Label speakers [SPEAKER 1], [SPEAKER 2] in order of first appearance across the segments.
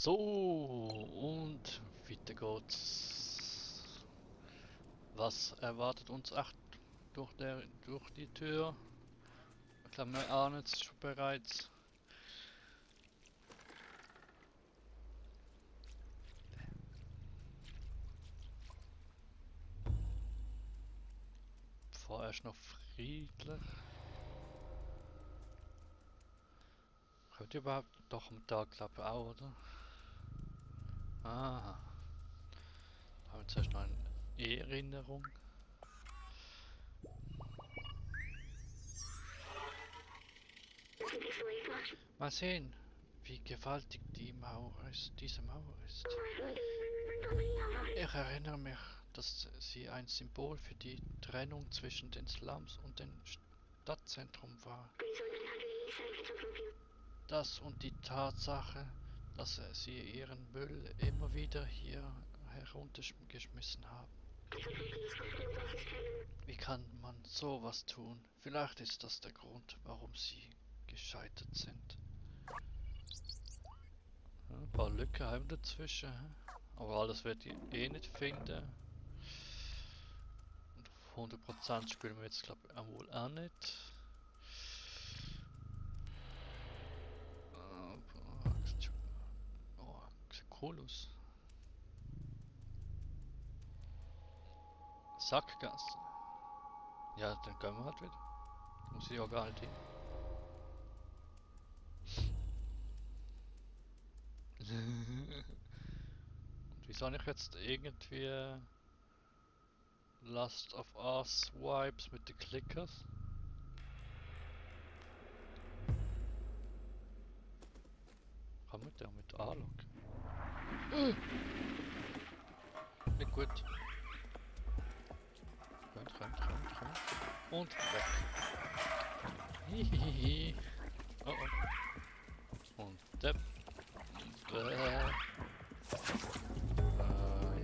[SPEAKER 1] So, und weiter geht's. Was erwartet uns durch die Tür? Ich glaube, wir ahnen es schon bereits. Vorerst noch friedlich. Könnt ihr überhaupt doch am Tag, glaube ich, auch, oder? Ah, da haben wir zuerst noch eine Erinnerung. Mal sehen, wie gewaltig diese Mauer ist. Ich erinnere mich, dass sie ein Symbol für die Trennung zwischen den Slums und dem Stadtzentrum war. Das und die Tatsache, dass sie ihren Müll immer wieder hier heruntergeschmissen haben. Wie kann man sowas tun? Vielleicht ist das der Grund, warum sie gescheitert sind. Ja, ein paar Lücken haben dazwischen, hä? Aber alles wird ihr eh nicht finden. Und auf 100% spielen wir jetzt, glaube ich, wohl auch nicht. Oh, sieht cool aus. Sackgasse. Ja, dann gehen wir halt wieder. Muss ich ja gar nicht hin. Und wieso habe ich jetzt irgendwie Last of Us Vibes mit den Clickers? Kann man den mit anlocken? Nicht gut. Kommt. Und weg. Hihihi. Oh oh. Und depp.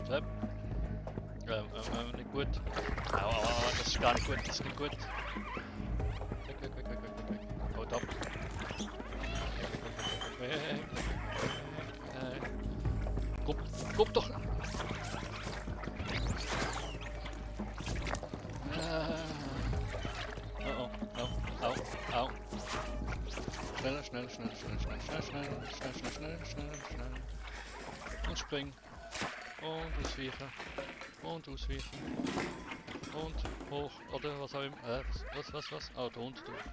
[SPEAKER 1] Depp. Nicht gut. Das ist gar nicht gut, das ist nicht gut. Weg. Haut ab. Weg. Komm doch! Oh, au. Schnell. Und springen. Und ausweichen. Und hoch. Oder was auch immer. Was? Oh, da unten durch.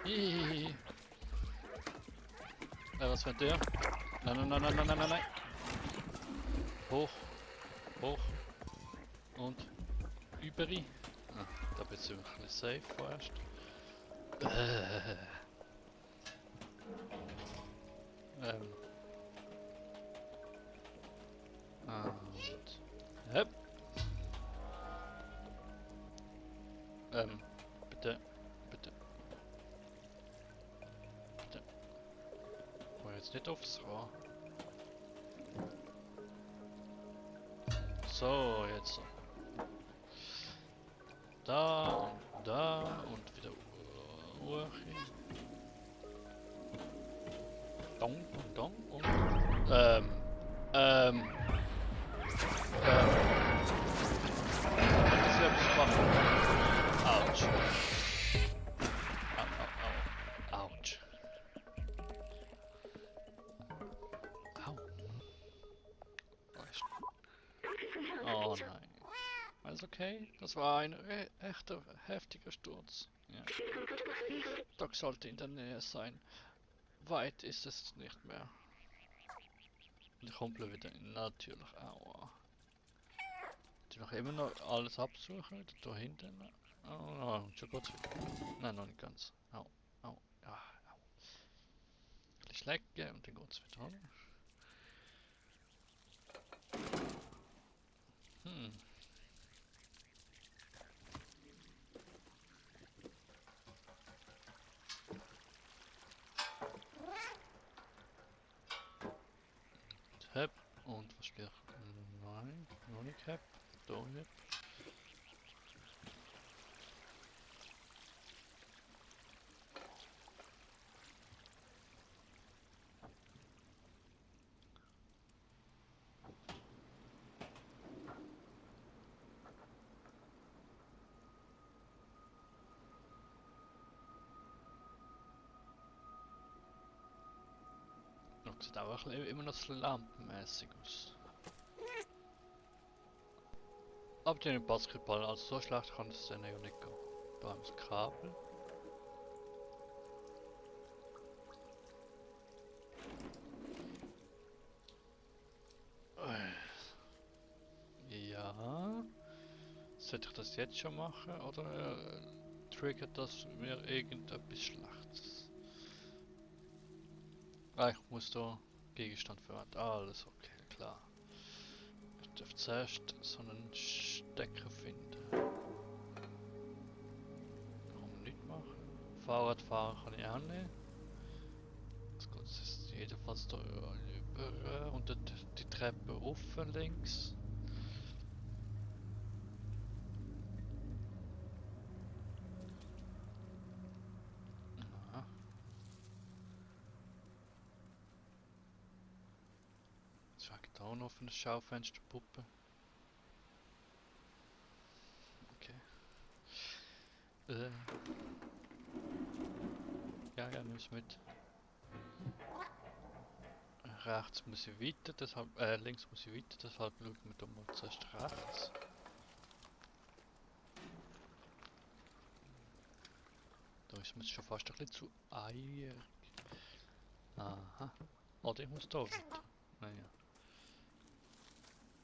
[SPEAKER 1] Hihihi. Was wird der? Nein. Hoch. Und überi. Ah, da bist du ein bisschen safe vorerst. Und. Yep. Bitte. Komm jetzt nicht aufs Rohr. So, jetzt. Da und wieder hoch hin. Dong und. Das wäre etwas machen. Autsch. Autsch. Au. Oh nein. Alles okay? Das war ein echter heftiger Sturz. Ja. Doc sollte in der Nähe sein. Weit ist es nicht mehr. Und der Kumpel wieder natürlich. Aua. Ich noch immer noch alles absuchen. Da hinten. Oh, schon kurz wieder. Nein, noch nicht ganz. Au. Ja, au. Ein bisschen schlecken und dann geht's wieder an. Hep. Und was spielt? Nein, noch nicht Hep. Da Hep. Sieht auch immer noch so lampenmäßig aus. Aber den Basketball, also so schlecht kann es dann ja nicht gehen. Da haben wir das Kabel. Ja. Sollte ich das jetzt schon machen oder triggert das mir irgendetwas Schlechtes? Ah, ich muss da Gegenstand verwenden. Alles okay, klar. Ich darf zuerst so einen Stecker finden. Kann man nicht machen. Fahrradfahren kann ich auch nicht. Das geht jetzt jedenfalls da über und die Treppe offen links. Aha. Jetzt fängt da auch noch auf eine Schaufensterpuppe. Okay. Ja, ja, nimm's mit. Rechts muss ich weiter, deshalb, links muss ich weiter, deshalb schauen wir da mal zuerst rechts. Da ist mir schon fast ein bisschen zu eier. Aha. Oder ich muss da weiter. Naja.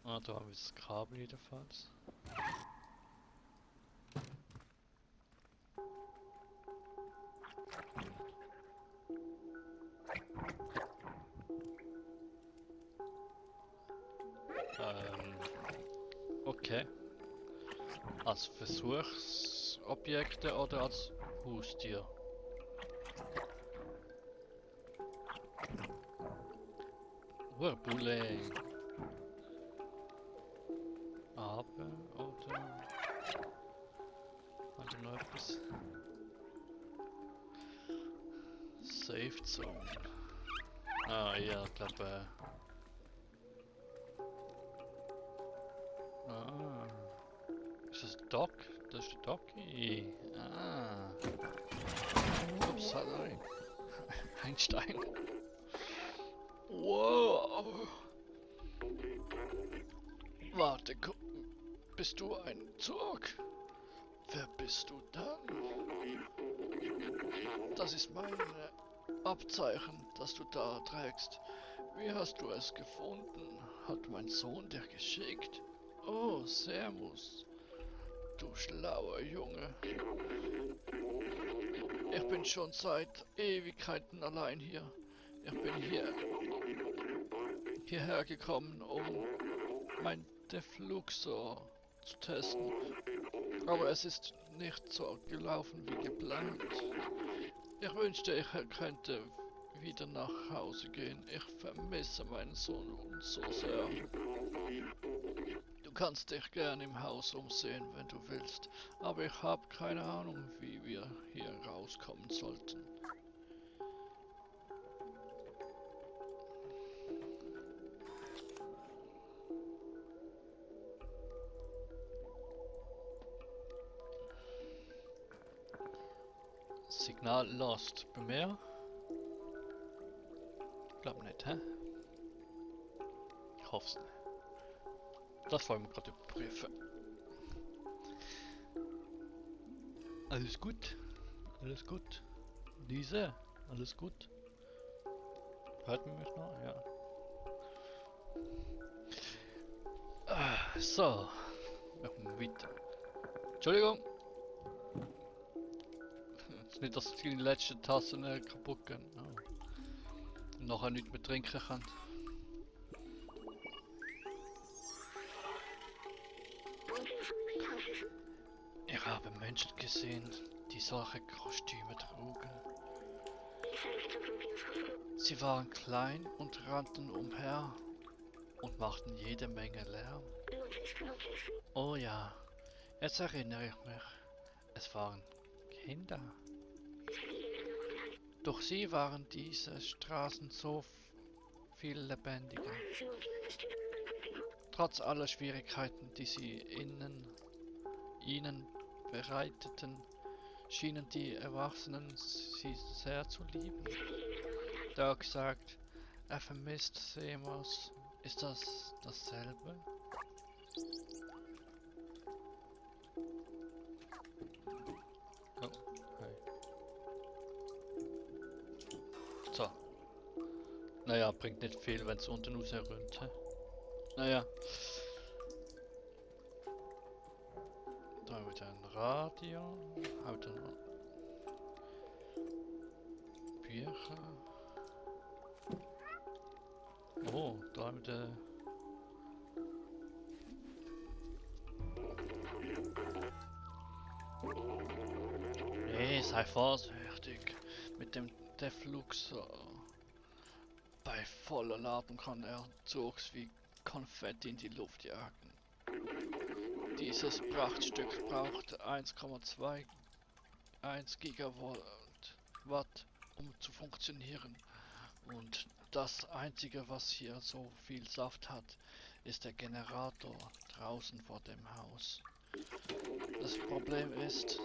[SPEAKER 1] Ah, da haben wir das Kabel jedenfalls. Okay. Als Versuchsobjekte oder als Haustier? Bulle. Aber, oder noch etwas? Safe Zone. Ah, ja, ich glaube. Ah. Ist das Doc? Das ist der Docky. Ah. Ups, nein. Einstein. Wow. Warte, bist du ein Zurg? Wer bist du dann? Das ist mein Abzeichen, das du da trägst. Wie hast du es gefunden? Hat mein Sohn dir geschickt? Oh, Servus, du schlauer Junge. Ich bin schon seit Ewigkeiten allein hier. Ich bin hierher gekommen, um mein Defluxor zu testen. Aber es ist nicht so gelaufen wie geplant. Ich wünschte, ich könnte wieder nach Hause gehen. Ich vermisse meinen Sohn so sehr. Du kannst dich gern im Haus umsehen, wenn du willst, aber ich habe keine Ahnung, wie wir hier rauskommen sollten. Signal lost. Bei mir? Glaub nicht, hä? Ich hoff's nicht. Das wollen wir gerade überprüfen. Alles gut? Alles gut? Diese? Alles gut? Hört man mich noch? Ja. So. Machen wir weiter. Entschuldigung. Jetzt nicht, dass die letzten Tassen kaputt gehen. Oh. Und nachher nichts mehr trinken kann. Ich habe Menschen gesehen, die solche Kostüme trugen. Sie waren klein und rannten umher und machten jede Menge Lärm. Oh ja, jetzt erinnere ich mich. Es waren Kinder. Doch sie waren diese Straßen so viel lebendiger. Trotz aller Schwierigkeiten, die sie ihnen bereiteten, schienen die Erwachsenen sie sehr zu lieben. Doc sagt, Er vermisst Seemos. Ist das dasselbe? Oh, hey. So. Naja, bringt nicht viel, wenn es unten raus rührt. Naja. Da haben wir wieder ein Radio. Haben wir noch Bücher. Oh, da haben wir nee, sei vorsichtig mit dem Defluxor. Bei voller Ladung kann er Zugs wie Konfetti in die Luft jagen. Dieses Prachtstück braucht 1,21 Gigawatt, um zu funktionieren. Und das einzige, was hier so viel Saft hat, ist der Generator draußen vor dem Haus. Das Problem ist,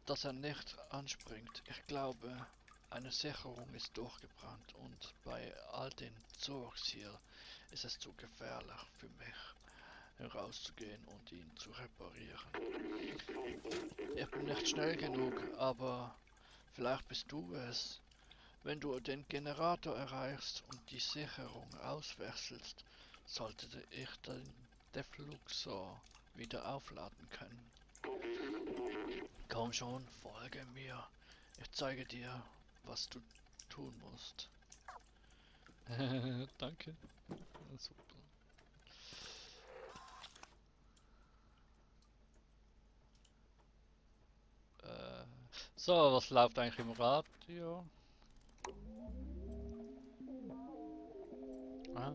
[SPEAKER 1] dass er nicht anspringt. Ich glaube, eine Sicherung ist durchgebrannt und bei all den Zurks hier ist es zu gefährlich für mich, herauszugehen und ihn zu reparieren. Ich bin nicht schnell genug, aber vielleicht bist du es. Wenn du den Generator erreichst und die Sicherung auswechselst, sollte ich den Defluxor wieder aufladen können. Komm schon, folge mir. Ich zeige dir, was du tun musst. Danke. Super. So, was läuft eigentlich im Radio? Ah,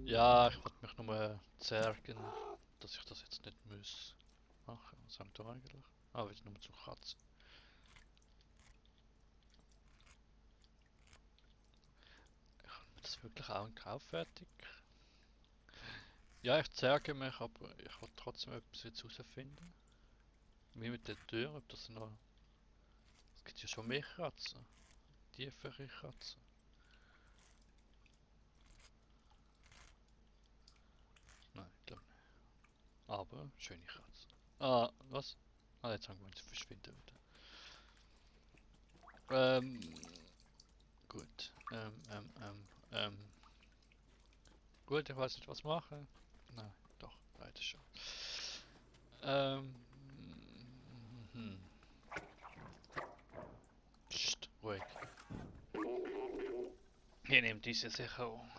[SPEAKER 1] ja, ich wollte mich nur zärgen, dass ich das jetzt nicht muss machen. Was haben wir da eigentlich? Ah, wieder nur zu Katzen. Haben wir das wirklich auch kauffertig? Ja, ich zärge mich, aber ich will trotzdem etwas jetzt herausfinden. Wie mit der Tür, ob das noch... Es gibt ja schon mehr Katzen. Tiefere Katzen. Nein, ich glaube nicht. Aber schöne Katzen. Ah, was? Ah, jetzt haben wir uns verschwinden wieder. Gut. Gut, ich weiß nicht, was machen. Nein, doch, leider schon. Hm. Psst, ruhig. Wir nehmen diese Sicherung.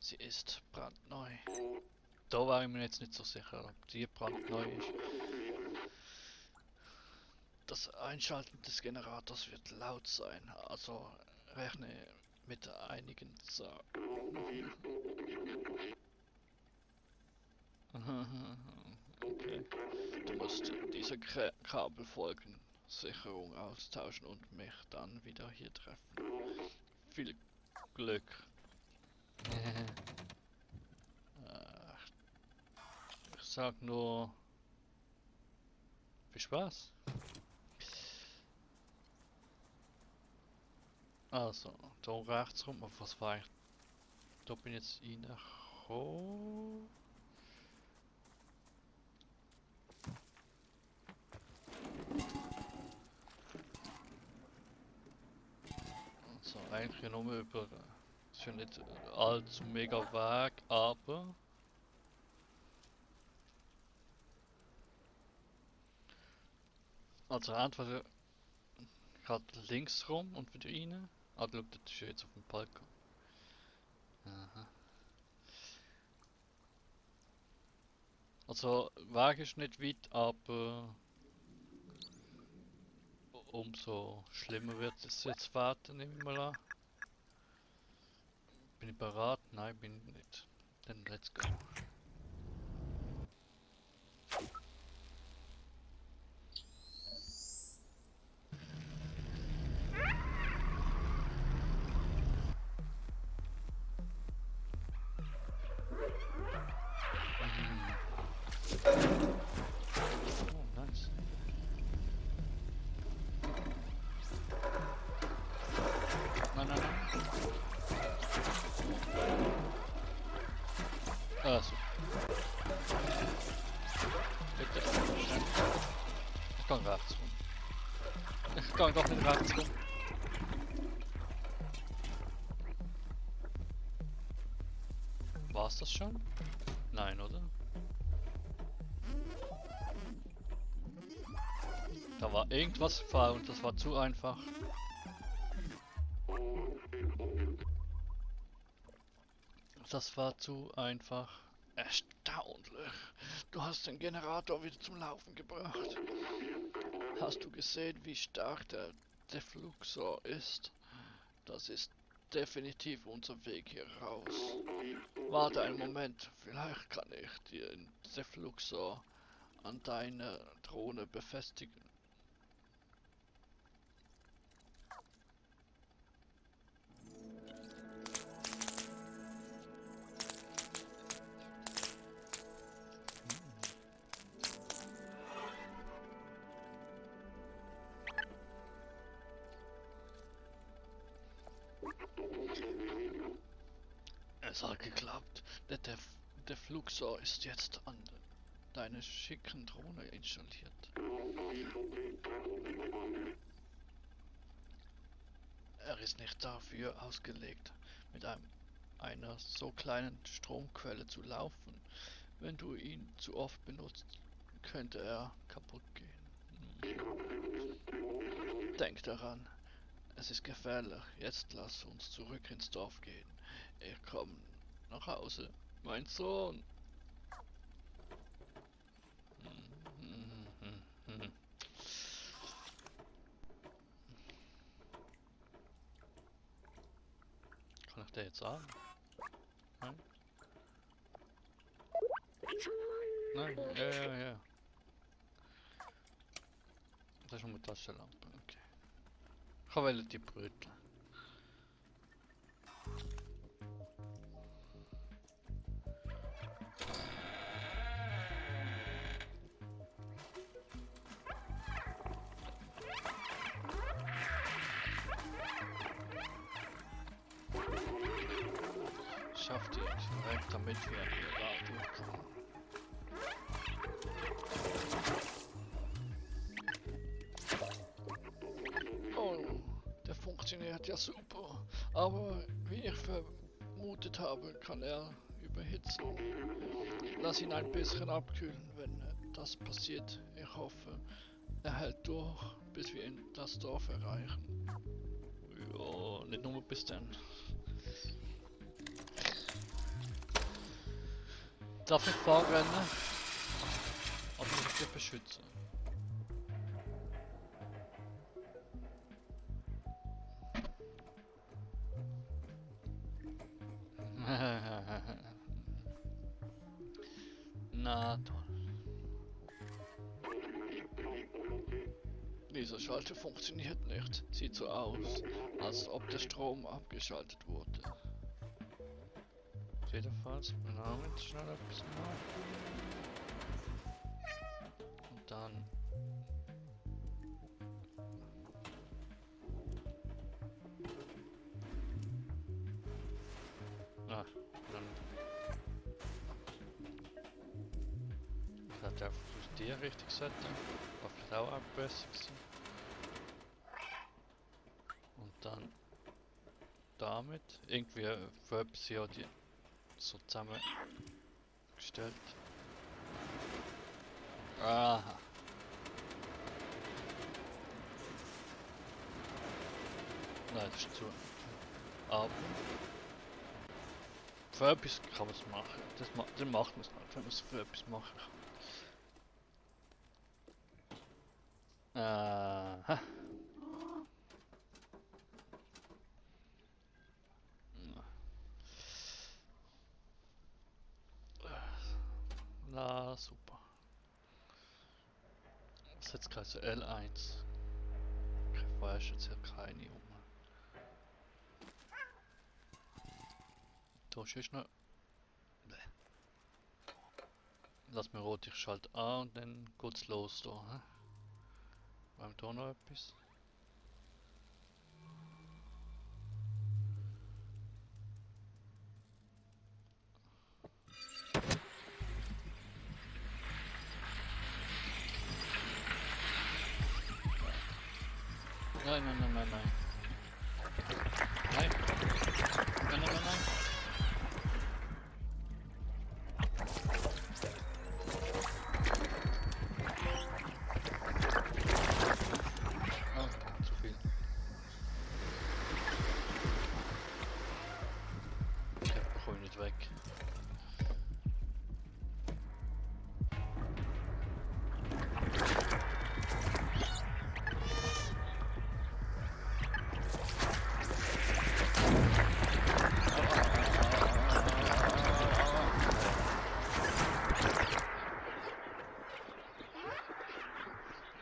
[SPEAKER 1] Sie ist brandneu. Da war ich mir jetzt nicht so sicher, ob die brandneu ist. Das Einschalten des Generators wird laut sein, also rechne mit einigen Okay. Du musst dieser Kabel folgen, Sicherung austauschen und mich dann wieder hier treffen. Viel Glück. Ich sag nur viel Spaß. Also, da rechts rum, aber was war ich? Da bin ich jetzt reingekommen. Also eigentlich nur über, ist ja nicht allzu mega Weg, aber also entweder gerade links rum und wieder rein. Ah, schau, das ist ja jetzt auf dem Balkon. Aha. Also Weg ist nicht weit, aber umso schlimmer wird es jetzt warten, nehmen wir mal an. Bin ich bereit? Nein, bin ich nicht. Dann let's go. Oh, nice. rechts rum. Ich gehe doch nicht rechts rum. War's das schon? Nein, oder? Da war irgendwas faul und das war zu einfach. Das war zu einfach. Erstaunlich. Du hast den Generator wieder zum Laufen gebracht. Hast du gesehen, wie stark der Defluxor ist? Das ist definitiv unser Weg hier raus. Warte einen Moment, vielleicht kann ich dir den Defluxor an deiner Drohne befestigen. Es hat geklappt. Der Fluxor ist jetzt an deine schicken Drohne installiert. Er ist nicht dafür ausgelegt, mit einer so kleinen Stromquelle zu laufen. Wenn du ihn zu oft benutzt, könnte er kaputt gehen. Denk daran, es ist gefährlich. Jetzt lass uns zurück ins Dorf gehen. Ich komme nach Hause. Mein Sohn. Kann ich der jetzt sagen? Nein? Nein, ja. Das ist schon eine Taschenlampe, okay. Ich will die Brötchen. Schafft ihr direkt, damit wir hier da durchkommen. Oh, der funktioniert ja super. Aber wie ich vermutet habe, kann er überhitzen. Lass ihn ein bisschen abkühlen, wenn das passiert. Ich hoffe, er hält durch, bis wir in das Dorf erreichen. Ja, nicht nur bis dann. Darf ich vorrennen? Aber muss ich dich beschützen? Na toll. Dieser Schalter funktioniert nicht. Sieht so aus, als ob der Strom abgeschaltet wurde. Jedenfalls, Moment, schnell etwas machen. Und dann. Ah, dann. Ich hatte einfach die richtig setzen. War vielleicht auch besser gewesen. Und dann. Damit. Irgendwie für ja die so zusammengestellt. Aha. Nein, das ist zu. Aber für etwas kann man es machen. Dann macht man es halt, wenn man es für etwas machen kann. Aha. Na super. Das ist jetzt gleich so L1. Ich weiß jetzt ja keine um. Da ist noch. Lass mir rot, ich schalte an und dann geht's los da. Haben wir da noch etwas? Nein, nein, nein, nein, nein. Nein. Nein, nein, nein, nein. Oh, zu viel. Okay, gooi niet weg.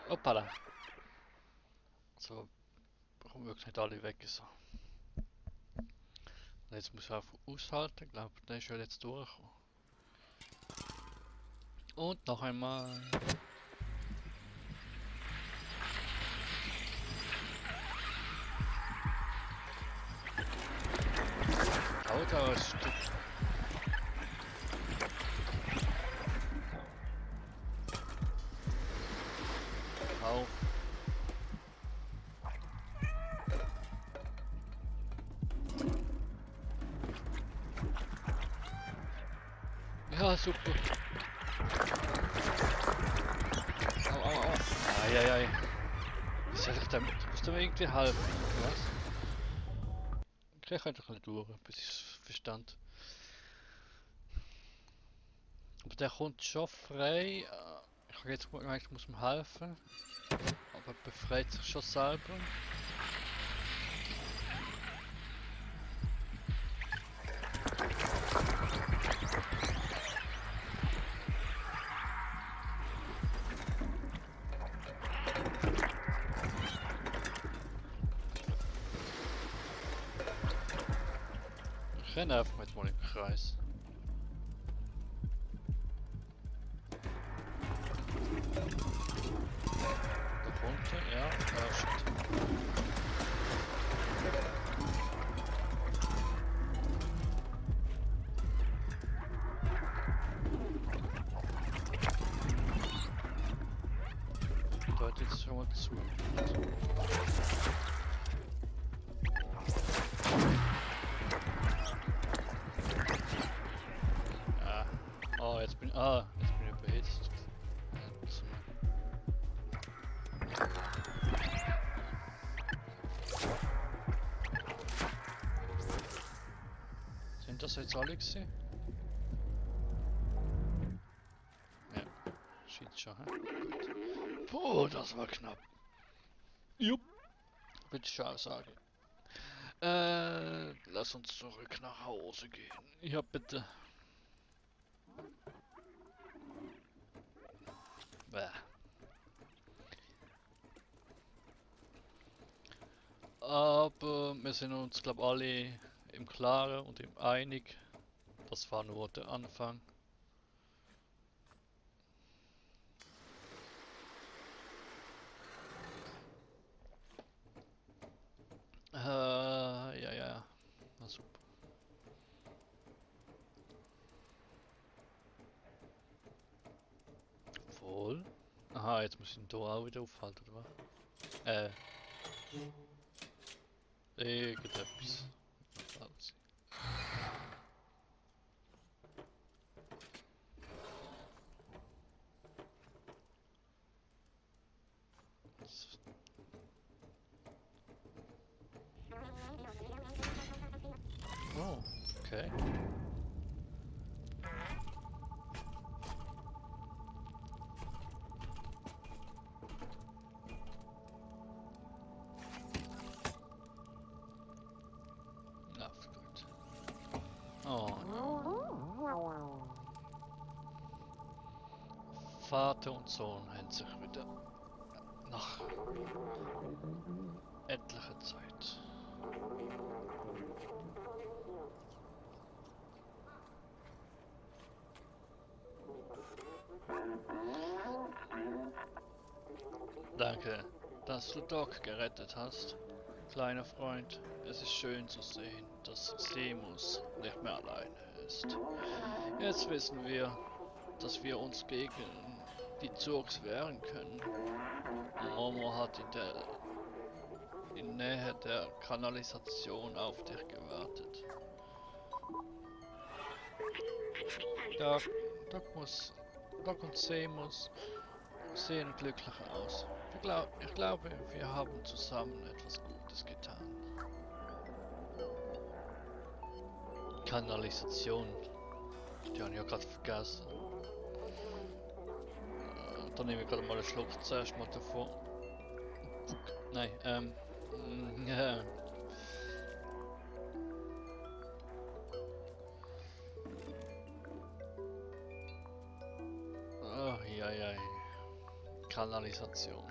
[SPEAKER 1] Hoppala. So, warum wirklich nicht alle weg ist. Jetzt muss ich auch aushalten, glaube der ist ja jetzt durchgekommen. Und noch einmal. Oh, da ist Stück. Auf. Ja, super. Au, au, au. Eieiei. Wie soll ich damit? Du musst mir irgendwie helfen, oder was? Okay, ich einfach nicht durch, bis ich es verstand. Aber der kommt schon frei. Ich habe jetzt gemeint, ich muss ihm helfen. Aber er befreit sich schon selber. Ich renne einfach mit mal im Kreis. Da kommt er, ja, shit. Da hat jetzt schon mal zu. Ja. Oh, jetzt bin ich überhitzt. Sind das jetzt alle gewesen? Ja, scheint schon, hä? Gut. Puh, das war knapp. Jupp. Würde ich schon auch sagen. Lass uns zurück nach Hause gehen. Ja, bitte. Bäh. Aber wir sind uns, glaube ich, alle im Klaren und im einig. Das war nur der Anfang. Ja, ja. Na super. Voll. Aha, jetzt muss ich den Tor auch wieder aufhalten, oder was? Irgendetwas. Also. Oh, okay. Läuft gut. Oh, no. Vater und Sohn haben sich wieder nach etlicher Zeit. Danke, dass du Doc gerettet hast, kleiner Freund. Es ist schön zu sehen, dass Seamus nicht mehr alleine ist. Jetzt wissen wir, dass wir uns gegen die Zurks wehren können. Momo hat Nähe der Kanalisation auf dich gewartet. Doc und Seamus sehen glücklich aus. Ich glaube, wir haben zusammen etwas Gutes getan. Kanalisation. Die habe ich ja gerade vergessen. Dann nehme ich gerade mal einen Schluck zuerst mal davon. Nein, oh, ja. Kanalisation.